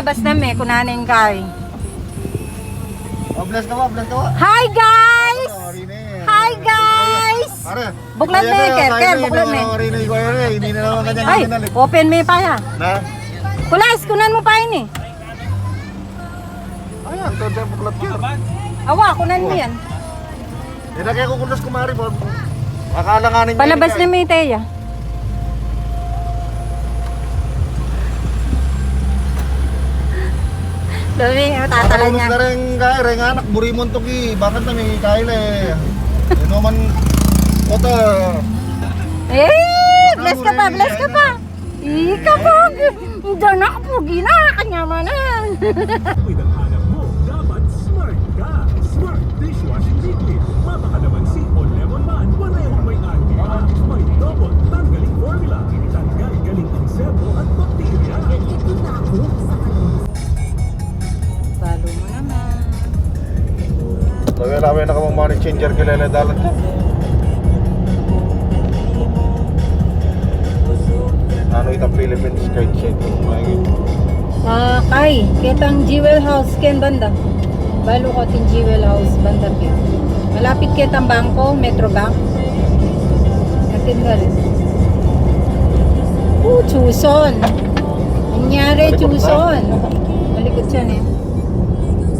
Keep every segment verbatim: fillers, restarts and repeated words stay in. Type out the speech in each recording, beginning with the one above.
Pas na me, kunan ing kai. Oh, bless ka ba? Bless ka ba? Hi, guys! Oh, hari na eh. Hi, guys! Pare, buklat me, Ker, Ker, buklat me. Hari na, ikaw yan eh. Hindi na naman kanya. Ay, open me pa ya. Na? Kulas, kunan mu pa ini. Ayan, tanda buklat, Ker. Awa, kunan mu yan. Hindi na kaya kukulas, kumari, Bob. Akala nga ninyo. Palabas ini, na may teya. Dami, matatala niya. Reng, kaya, reng anak, buri mo to ki, bakit na may kaila eh. Ino man, kota. Eh, bless ka pa, bless ka pa. Ika, pog! Diyan ako, pogi na! Kanya man na! Amoy ng hanap mo, dapat smart ka. Smart dishwashing liquid. Mapakalamansi o lemon man, parehong may anti-bac. May double tanggaling formula. Tanggal galing insecto at bakterya. Ito na ako sa kalunis. Follow mo naman. Laway-laway na ka mang money changer, kilala dalan ka. Nanu itang Philippines, kahit siya ito, may Ah, kay, ketang Jewel House ken banda. Balu ko atin Jewel House banda ken. Malapit ketang bangko, Metro Bank. Atin galing. Oh, Chuson. Anyari, Chuson. Malikot siya eh.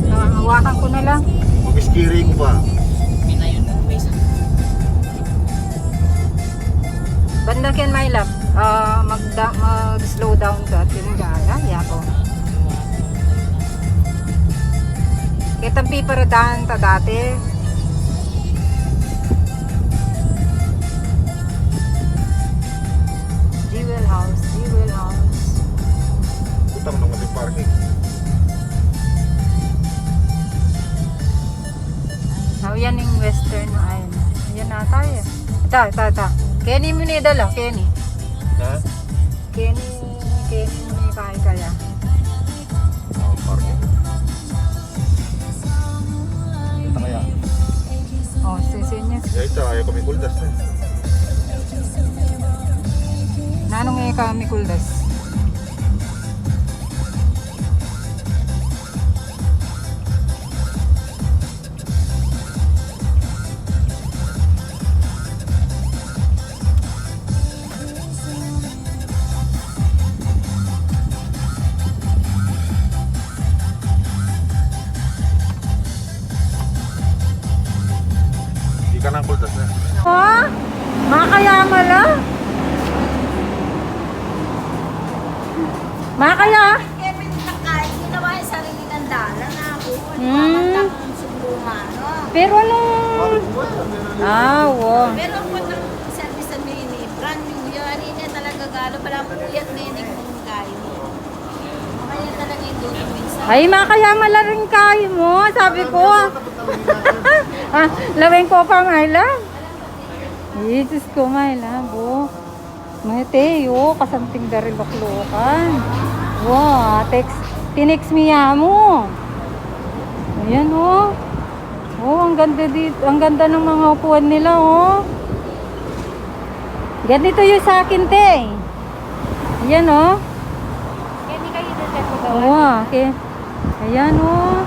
Ah, hawakan ko na lang. Mag-scary ko pa. Banda ken, my love. Ah, mag-, mag-slow down ka. Tinigala, yako. Ketang piparadahan ta dati. Jewel House, Jewel House. Putang nang ating parking. Oh, yan ing Western na, ayun. Yan na tayo. Ita, ita, ita. Keni mu ne dala, keni. Ha? Keni, keni mu ne kaya kaya. Oh, parking. Ita kaya. Oh, sisinya. Ya, ita, ayaw kami kuldas na. Nanung e kami kuldas? Di ka nang kuldas na. Ha? Makaya nga la? Makaya? Kaya pinagkakain, ginawa yung sarili ng dalan, ah, buo. Hmm. Di ba, magkakong sumbungan, no? Pero nung, ah, wo. Pero ang pag service na mini, brand new yan. Hindi talaga galo, pala puyat na yun, yung kain. Kaya talaga yung dito minsan. Ay, makaya mala rin kain mo, sabi ko. Ah, laweng ko pa, my love. Jesus ko, my love, oh. Mete, oh, kasanting da rin baklukan. Wow, text, tinext mi ya mu. Ayan, oh. Oh, ang ganda dito. Ang ganda ng mga upuan nila, oh. Ganito yung sa akin, te. Ayan, oh. Kaya di kayo dito po daw. Oo, okay. Ayan, oh.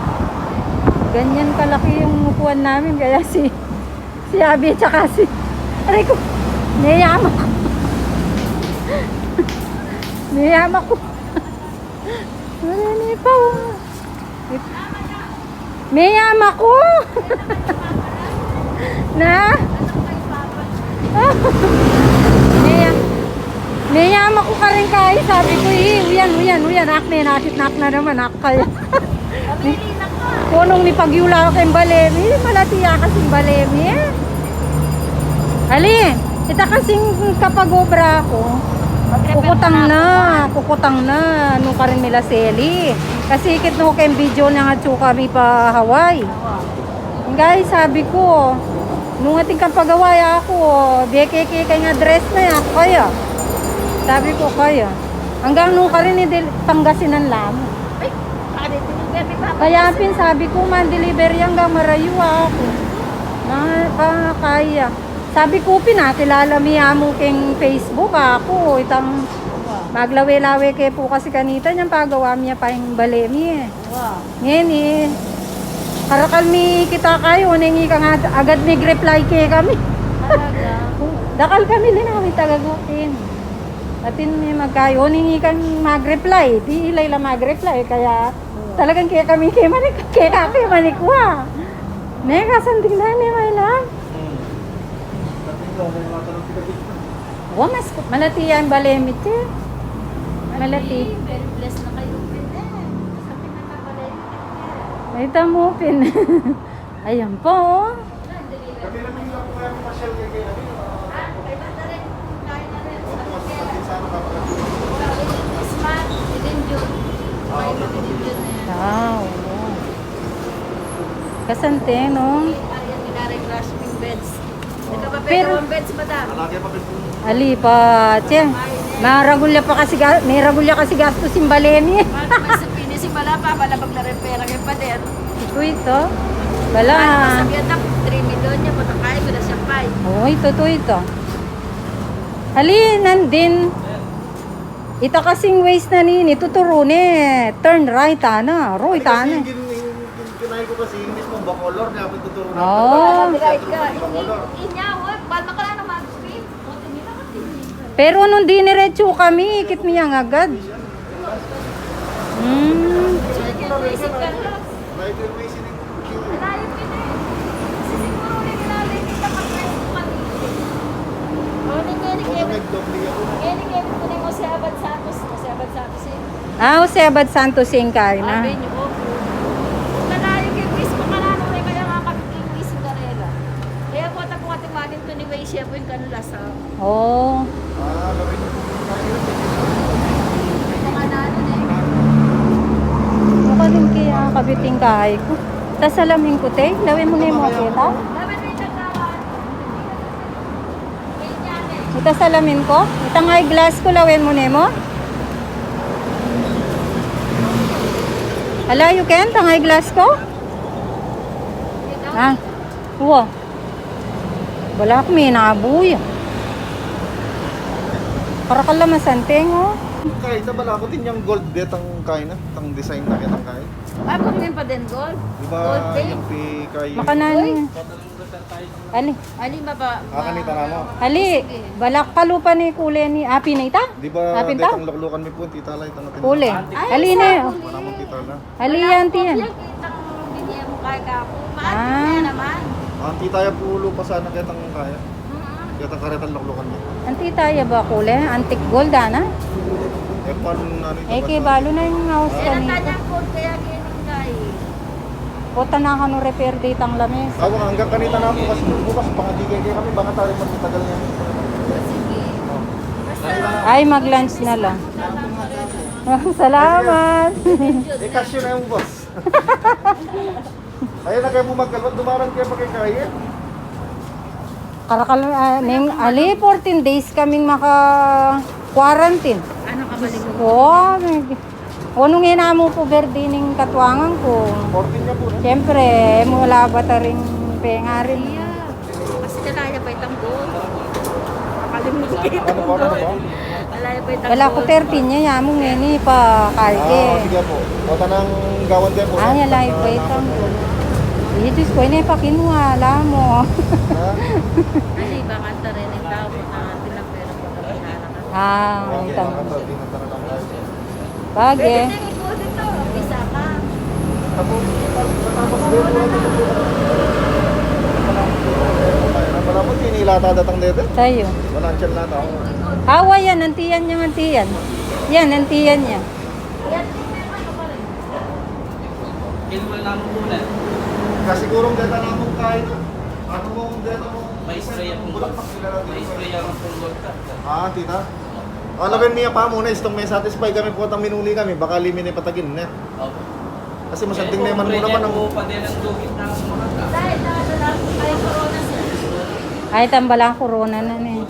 Ganyan kalaki yung upuan namin. Kaya si Si Abby, tsaka si, aray ko, niyama ko. Niyama ko. Aray, ni pa, oh. Niyama ko. Na? Niya-, niyama ko karin kaya, sabi ko, eh, uyan, uyan, uyan, akne, nakit, nak na naman, ak-, Kaya, kunung ni pagyula keng bale mi, malati ya kasing bale mi, eh. Ali, ita kasing kapag-obra ku, kukutang na, kukutang na, nu karin mi la Seli. Kasi ikit no keng video na nga tsuka mi pa Hawaii. Guys, sabi ku, nung atin kang pagawa ya ku, bie ke, ke, kaya nga dress na ya, kaya. Sabi ku, kaya. Anggang nu karin i Pangasinan la mu. Ay, pare, deliver ni Papa. Kaya pin sabi ku, man-deliver ya anggang marayu aku. Na, ka-, kaya. Sabi ku pin, kilala mi ya mu keng Facebook, aku, itang Maglawe-lawe ke pu kasi kanita, nyang pagawa mi ya pa ing bale mi e. Wow. Ngeni, karakal mi kita kayu, o neng ikang agad mig-reply kekami. Talaga? Dakal kami linawin taga-Gukin. Atin mi magkayu, o neng ikang mag-reply, di ila ila mag-reply, kaya talagang kekami ke manik-, kekami manikwa. Ne, kasanting na ne, my love. Hmm. Wa, mas malati yang bale mi, che. Malati. Very blessed na kayu, Pin, e. Sabi na ka bale mi, Pin, e. Ay, tamu, Pin. Ayan po, o. Kami naman lang po yung pasyal kay, kay, ano, yung, ah, kay Mata rin, kain na rin. Opo, mas, mas sana kapag Christmas, within June. Ah, okay. Within June na yan. Ah, oo. Kasanting, no? Ayan, nilaray brush yung beds. Pero, nagkapapera ang beds, madam. Malaki pa rin po. Ali pa, che. Maragul ya pa kasi ga-, may ragul ya kasi gastos ing bale mi. Paano may sapini si bala pa, bala pag narepera kay pader. Ito, ito. Bala. Paano masabihan na, three million niya, patakain mo na siya, pay. Oo, ito, ito, ito. Ali, nandin. Ita kasing ways na nini, tuturu ne, turn right, ana. Ro, ita na. Kasi gin-, gin-, gin-, ginawa ko kasi yung mismo Bacolor, kaya tuturu na. Oo. Bacolor. Inya, wag, bal makala na mag-speed. Pero nung diniretso kami, ikit mi yang agad. Hmm. Malayo pin e. Kasi siguro rin nilalay kita pag may sukat. O, ni Ngeni, Ngeni, Ngeni, Ngeni, Ngeni, Jose Abad Santos, Jose Abad Santos, e. Ah, Jose Abad Santos, e, ing kaina. Ah, venue, opo. Malayo kay Luis, makalano rin kaya nga kami kay Luis yung karela. Kaya po, tapos ating maging tuniway siya po yung kanila sa Oo. Makalingki a kabiting kahay ku. Ita salamin ku, te. Lawen mu ne mu, kita? Ita salamin ku. Itang eyeglass ku, lawen mu ne mu. Ala, yu, Ken, itang eyeglass ku? Ah, wa. Bala ku, minabu ya. Para kala masanting, o. Kaina, bala ku, tin yang gold de, tang kaina, tang design na ketang kaina. Ah, pag may pa din gold? Di ba, gold din? Yang pi-, kay Makanan. Uy. Ali. Ali, baba, ah, kanita na mo. Ali, sige. Bala ku kalupa ne kule ni, ah, pinita? Di ba, ah, pinita? Detang luklukan mi pu, tita la, itang atin. Kule. Ay, ali ne. Sa kule. Wala mo, tita la. Ali, yan, tiyan. Kitang binye mu kay kaku. Ah. Maantik na naman. Ang tita ya pu lupa sana ketang kaya. Mm-mm. Ketang karetang luklukan mi. Ang tita ya ba kule? Antique gold, ana? E, pan, ano, e, ke, balu na ing aus kanita. Kaya kanyang gold, kaya kaya ning kay. Pota na kanu repair date ang lames. Awa, anggang kanita na pu kasi bukas, pangatigay kaya kami, baka tayo magtatagal niya. Sige. O. Ay, mag-lunch na la. Salamat. E, kasyu na yung boss. Ayun na kayu pu magkalwat, dumaran kayu pa kay kaya. Karakal, ah, ning, ali, fourteen days kaming maka-quarantine. Ano ka balik? O, nung e na mu pu berdi ning katuangan ku. Fourteen na pu, no? Siyempre, e mu la bata ring pengarin. Iya. Kasi dalaya pa itang gold. Nakalimutan ko itang gold. Ano po, ano po? Dalaya pa itang gold. Bala ku thirteen ya, ya mu ngeni pa kay ke. Ah, sige po. Bota nang gawan kayu po. Ay, dalaya pa itang gold. Ay, Diyos ku, ini pa kinua, ala mu. Ha? Ali, baka tarin ing tau, baka tinapera ko na pinala ka. Ah, okay, ita. Baka tarin, tinatara lang tayo. Bage. Pwede din ikuha dito. Bisa ka. Tapos, tapos, wala mo, tinila ta datang dito. Tayo. Wala ang tiyan na tao. Awa yan, antiyan niya, antiyan. Yan, antiyan niya. Kasi kurang data namun kain. Ano mo, kung data mo? May spray akong bulak, may spray akong bulak. Ah, tita? Alawen mi ya pa mu na, istung me-satisfy kami potang minuli kami, baka limi ne patagin ne. Opo. Kasi masanting ne man mu naman ang. Ay, tambala corona na ne.